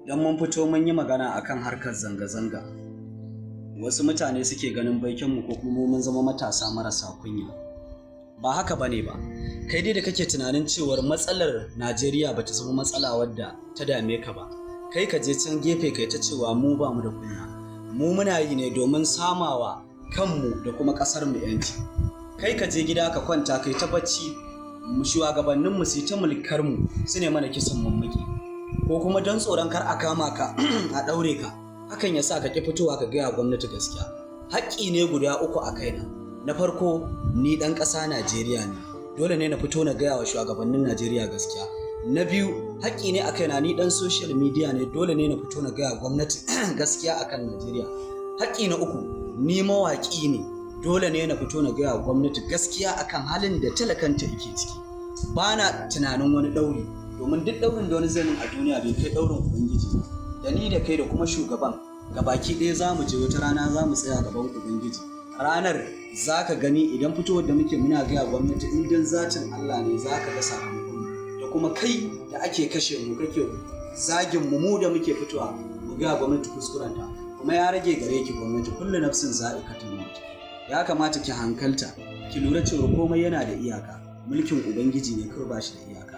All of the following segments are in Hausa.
Don mun fito mun yi magana akan harkar zanga-zanga, wasu mutane suke ganin baikinmu ko kuma mun zama matasa marasa kunya. Ba haka bane ba. Kai dai da kake tunanin cewar matsalar Najeriya ba ta zama matsala wadda ta dame ka ba, kai ka je can gefe kai ta cewa mu ba mu da kunya. Mu muna yi ne domin samawa kanmu da kuma ƙasar mu 'yanci. Kai ka je gida ka kwanta kai ta bacci, mu shugabanninmu su yi ta mulkar mu, su ne mana kisan mummuki. Ko kuma don tsoron kar a kama ka a ɗaure ka, hakan ya sa ka ƙi fitowa ka gaya gwamnati gaskiya. Haƙƙi ne guda uku a kaina. Na farko, ni ɗan ƙasa Najeriya ne, dole ne na fito na gaya wa shugabannin Najeriya gaskiya. Na biyu, haƙƙi ne a kaina, ni ɗan social media ne, dole ne na fito na gaya gwamnati gaskiya akan Najeriya. Haƙƙi na uku, ni mawaƙi ne, dole ne na fito na gaya gwamnati gaskiya akan halin da talakanta yake ciki. Ba na tunanin wani ɗauri, domin duk ɗaurin da wani zai min a duniya bai kai ɗaurin Ubangiji ba. Da ni da kai da kuma shugaban gabaki ɗaya za mu je wata rana za mu tsaya gaban Ubangiji. Ranar za ka gani idan fitowar da muke muna gaya gwamnati in dan zatin Allah ne, za ka ga sakamakon. Da kuma kai da ake kashe mu kake zagin mu, mu da muke fitowa mu gaya gwamnati kuskurenta. Kuma ya rage gare ki gwamnati, kullu nafsin za'iqatul maut. Ya kamata ki hankalta, ki lura cewa komai yana da iyaka, mulkin Ubangiji ne kawai ba shi da iyaka.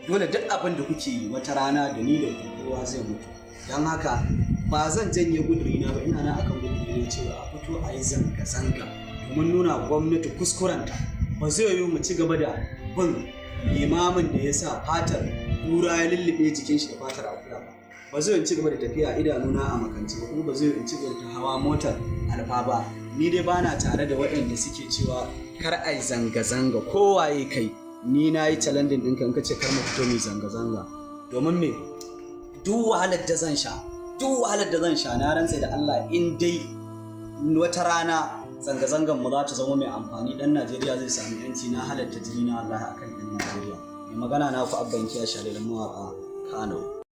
Dole duk abin da kuke yi, wata rana da ni da ku kowa zai mutu. Don haka ba zan janye na ba, ina nan akan na cewa a fito a yi zanga-zanga domin nuna gwamnati kuskurenta. Ba zai yiwu mu ci gaba da bin limamin da ya sa fatar kura ya lullube jikin shi da fatar akuya ba. Ba zai in ci gaba da tafiya idanuna a makance ba, kuma ba zai in ci gaba da hawa motar alfa ba. Ni dai bana tare da waɗanda suke cewa kar a yi zanga-zanga. Kowaye kai, ni na yi challenging ɗinka in ka ce kar mu fito mu zanga-zanga. Domin me? Duk wahalar da zan sha, duk wahalar da zan sha, na rantse da Allah, in dai wata rana zanga-zangan mu za ta zama mai amfani, dan Najeriya zai sami yanci, na halatta jini na wallahi akan ɗan Najeriya. Mai magana na ku Abban Kiya Shalilin Mawaka Kano.